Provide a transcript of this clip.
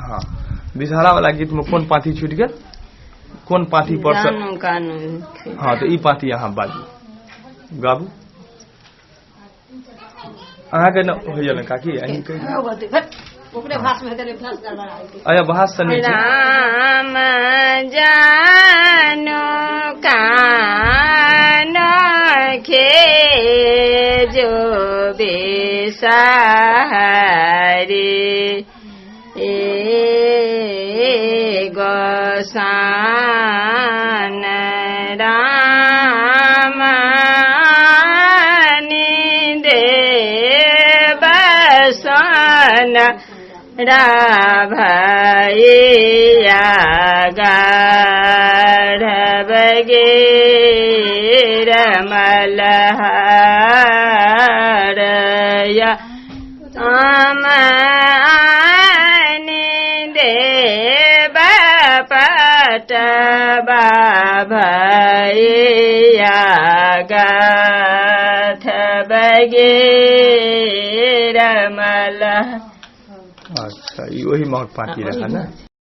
हँ, विषहरा वाला गीत में कोन पाँति छूटि गेल? कोन पाँति पर से? जानू कानू। हँ, तऽ ई पाँति अहाँ बाजू, गाबू। अहाँके न होइए ने काकी, अहीं कहि दियौ। ओकरे भाषा में हेतै ने, भाष गड़बड़ा हेतै। अच्छा, भाष तऽ नहि छै। राम जानो कान खेजो बेसहारी ए गोसान राम देव सन राभैया गाढ़ गे रमलहरया आमानि देव पटबा भैया गाथ बगे रमल। अच्छा, ई ओही महक पाँति रहै ने?